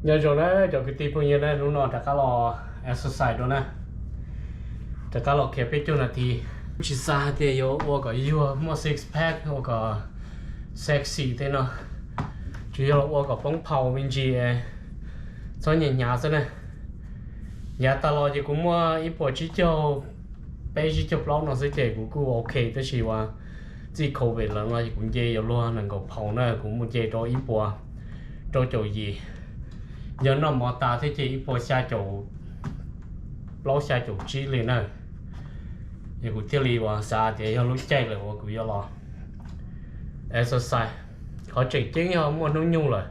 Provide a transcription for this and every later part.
Nyob zoo na cov kwv tij phooj ywg na, hnub no rov qab los exercise dua na, rov qab los khiav peb caug nas this. Tsis xav hais tias yuav ua kom yuag muaj six pack, ua kom sexy tej no, tsuas yog los ua kom poob phau me ntsis, txhob hnyav hnyav xwb na. Yav tas los ces kuv muaj ib puas tsib caug peb tsib caug plaub no xwb ces kuv kuj ok, tab sis uas txij covid lawm no ces kuv nce yuav luag nees nkaum phau na, kuv mus nce rau ib puas rau caum yim. Yog noj mov tas thiab ces ib puas xya caum plaub xya caum tsib li na. Es kuv thiaj li uas xav tias yog lub caij lawm uas kuv yuav los exercise. Qhov tseem ceeb yog muaj hnub nyoog lawm,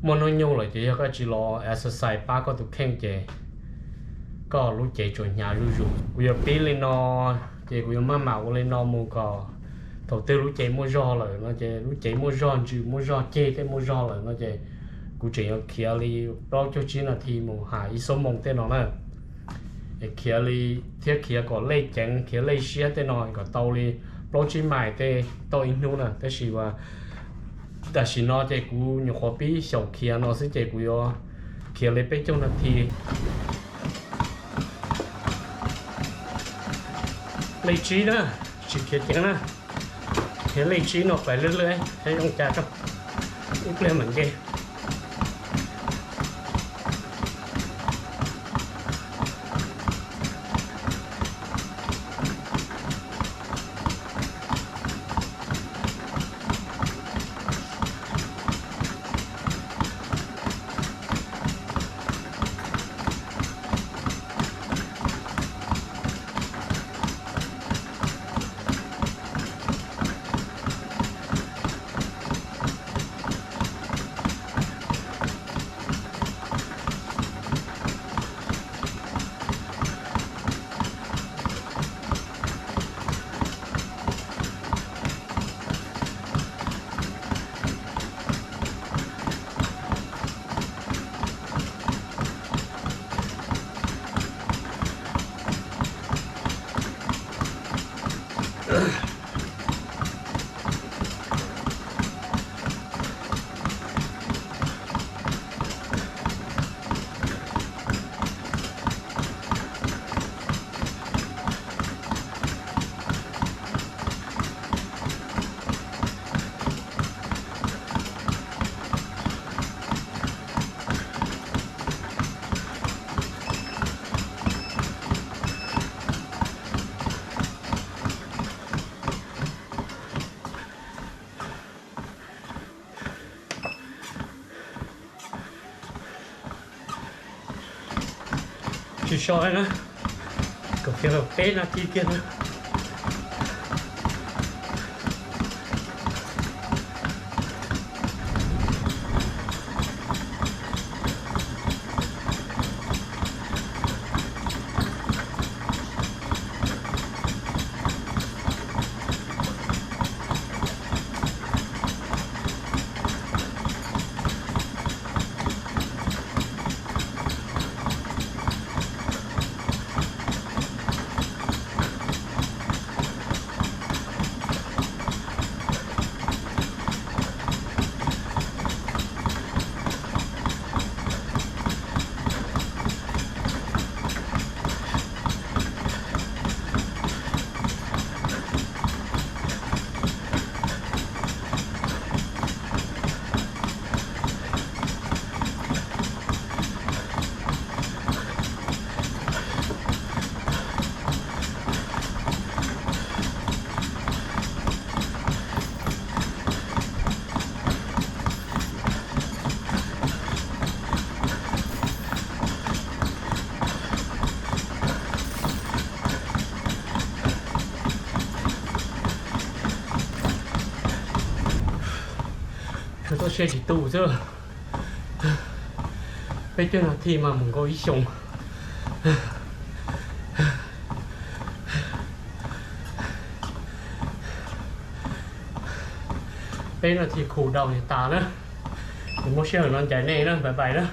muaj hnub nyoog lawm ces yog koj tsis los exercise pab koj tus kheej ces koj lub cev tsuas hnyav zuj zus. Kuv yuav pib li no, ces kuv yuav maj mam ua li no mus kom thaum twg lub cev muaj zog lawm no ces, lub cev muaj zog, ntsws muaj zog, ceg tej muaj zog lawm no ces kuv tseem yuav khiav li plaub caug tsib nas this mus hais ib xuab moos tej no na. Es khiav li, thiab khiav kom lej ceev, khiav lej siab tej no kom tau li plaub tsib mais tej tau ib hnub na. Tab sis uas tam sim no ces kuv nyuam qhuav pib xyaum khiav no xwb ces kuv yuav khiav li peb caug nas this. Lej tsib na, tsis khiav ceev na, khiav lej tsib no pais lwj lwj saib zoo cas rau ib pliag mam nce. Tsis so na, kom khiav peb nas this kiag na. Txhob siab tsis tu xwb. Peb caug nas this mas mus nkaus ib xyoos. Peb nas this khu dau tas na. Kuv muab sij hawm no ncaim nej na, bye bye na.